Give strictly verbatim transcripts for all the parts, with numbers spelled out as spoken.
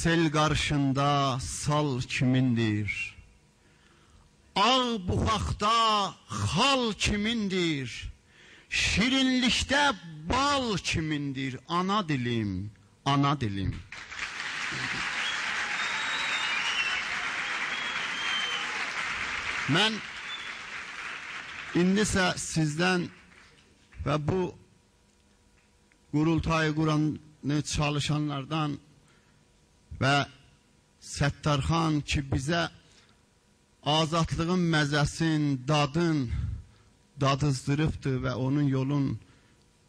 سئل قارشیندا سال کیمیندیر؟ آغ بوخاقدا خال کیمیندیر؟ شیرینلیکده بال کیمیندیر؟ آنا دیلیم، آنا دیلیم. من ایندیسه سیزدن و بو قورولتایی قورانی چالیشانلاردان و ستارخان کی، بیزه آزادلیغین مزه‌سین، دادین دادیزدیریبدی و اونون یولون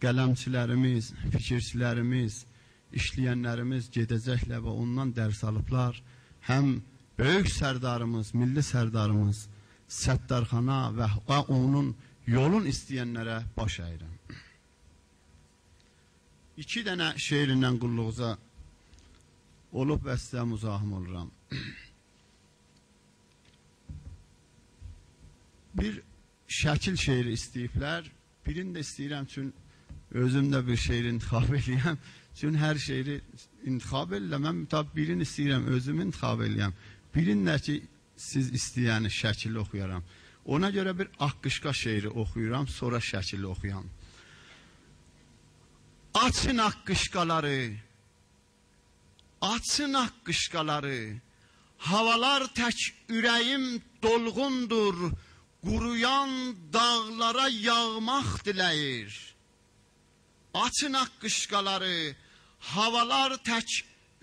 قلمچیلریمیز، فیکیرچیلریمیز، ایشله‌ینلریمیز گئده‌جکلر و اوندان درس آلیبلار. هم بؤیوک سرداریمیز، میللی سرداریمیز ستارخانا و، و اونون یولون ایسته‌ینلره باش اییرم. ایکی دنه شعریندن قوللوغوزا اولوب و سیزه مزاحم اولورام. بیر شکیل شعری ایسته‌ییبلر. بیرینی ده ایسته‌ییرم، چون اؤزوم ده بیر شعر انتخاب ائله‌یم. چون هر شعری انتخاب ائله‌ییرم، من تا بیرینی ایسته‌ییرم، اؤزومو انتخاب ائله‌یم. بیرینی ده کی، سیز ایسته‌ینی شکیل اوخویارام. اونا گؤره بیر آققیشقا شعری اوخویورام، سونرا شکیل اوخویام. آچین آققیشقالاری، آچین آققیشقالاری. هاوالار تک اوره‌ییم دولغوندور، قورویان داغلارا یاغماق دیله‌ییر. آچین آققیشقالاری، هاوالار تک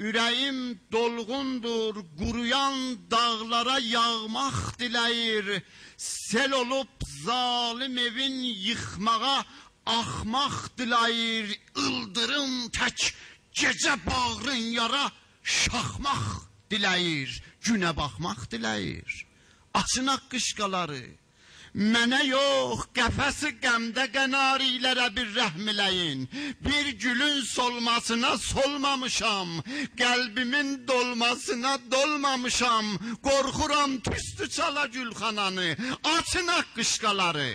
اوره‌ییم دولغوندور، قورویان داغلارا یاغماق دیله‌ییر. سئل اولوب ظالم ائوین ییخماغا آخماق دیله‌ییر. ایلدیریم تک گئجه باغرین یارا شاخماق دیله‌ییر، گونه باخماق دیله‌ییر. آچین آققیشقالاری. منه یوخ، قفس غمده قناری‌لره بیر رحم ائله‌یین. بیر گولون سولماسینا سولمامیشام، قلبیمین دولماسینا دولمامیشام. قورخورام توستو چالا گولخانانی. آچین آققیشقالاری.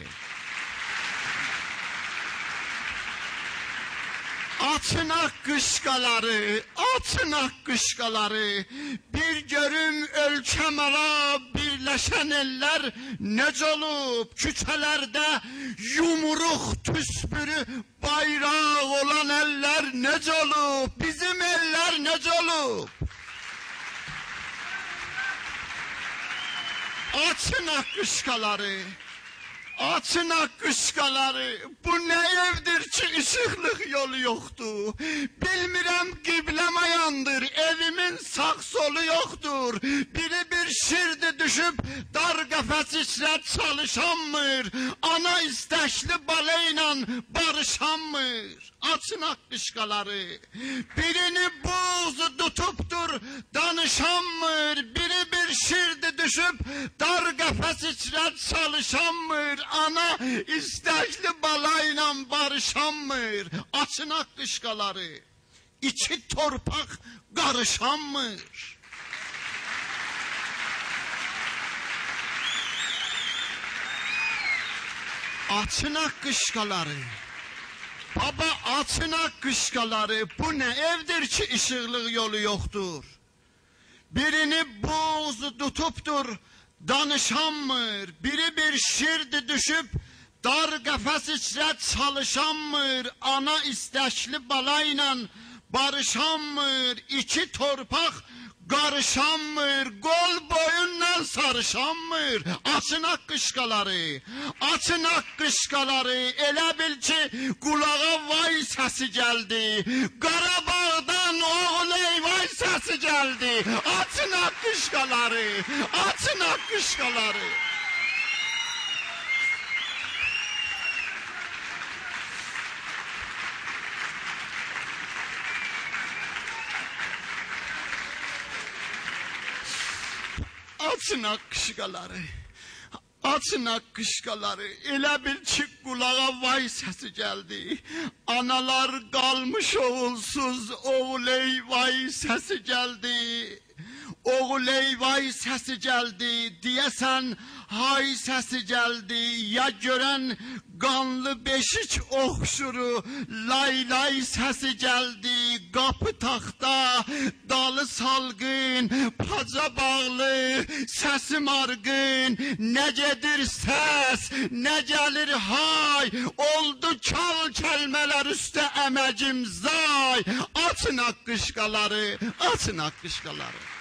آچین آققیشقالاری، آچین آققیشقالاری. بیر گؤروم اؤلکه‌م آرا بیرلشن ائللر نئجه اولوب؟ کوچه‌لرده یومروق توسبورو بایراق اولان اللر نئجه اولوب؟ بیزیم اللر نئجه اولوب؟ آچین آققیشقالاری، آچین آققیشقالاری. بو نه ائودیر کی، ایشیقلیق یولو یوخدور؟ بیلمیرم قبله‌م هایاندیر، ائویمین ساغ سولو یوخدور. بیری بیر شیردیر دوشوب دار قفس ایچره چالیشانمیر. آنا ایستکلی بالا ایله باریشانمیر. آچین آققیشقالاری. بیرینی بوغضو توتوبدور، دانیشانمیر. بیری بیر شیردیر دوشوب دار قفس ایچره چالیشانمیر. آنا ایستکلی بالا ایله باریشانمیر. آچین آققیشقالاری. ایکی تورپاق قاریشانمیر. آچین آققیشقالاری. بابا، آچین آققیشقالاری. بو نه ائودیر کی، ایشیقلیق یولو یوخدور؟ بیرینی بوغضو توتوبدور، دانیشانمیر. بیری بیر شیردیر دوشوب دار قفس ایچره چالیشانمیر. آنا ایستکلی بالا ایله باریشانمیر. ایکی تورپاق قاریشانمیر. قول بویوندان ساریشانمیر. آچین آققیشقالاری. آچین آققیشقالاری، ائله بیل کی، قولاغا وای سسی گلدی. قاراباغدان اوغول ای وای سسی گلدی. آچین آققیشقالاری، آچین آققیشقالاری. آچین آققیشقالاری. آچین آققیشقالاری، ائله بیل کی، قولاغا وای سسی گلدی. آنالار قالمیش اوغولسوز، اوغول ای وای سسی گلدی. اوغول ای وای سسی گلدی، دئیه‌سن های سسی گلدی. یا گؤرن قانلی بئشیک اوخشورو، لای‌لای سسی گلدی. قاپی تاختا، دالی سالقین، پاجا باغلی، سسیم آرقین، نه گئدیر سس، نه گلیر های، اولدو کال کلمه‌لر اوسته امگیم زای. آچین آققیشقالاری، آچین آققیشقالاری.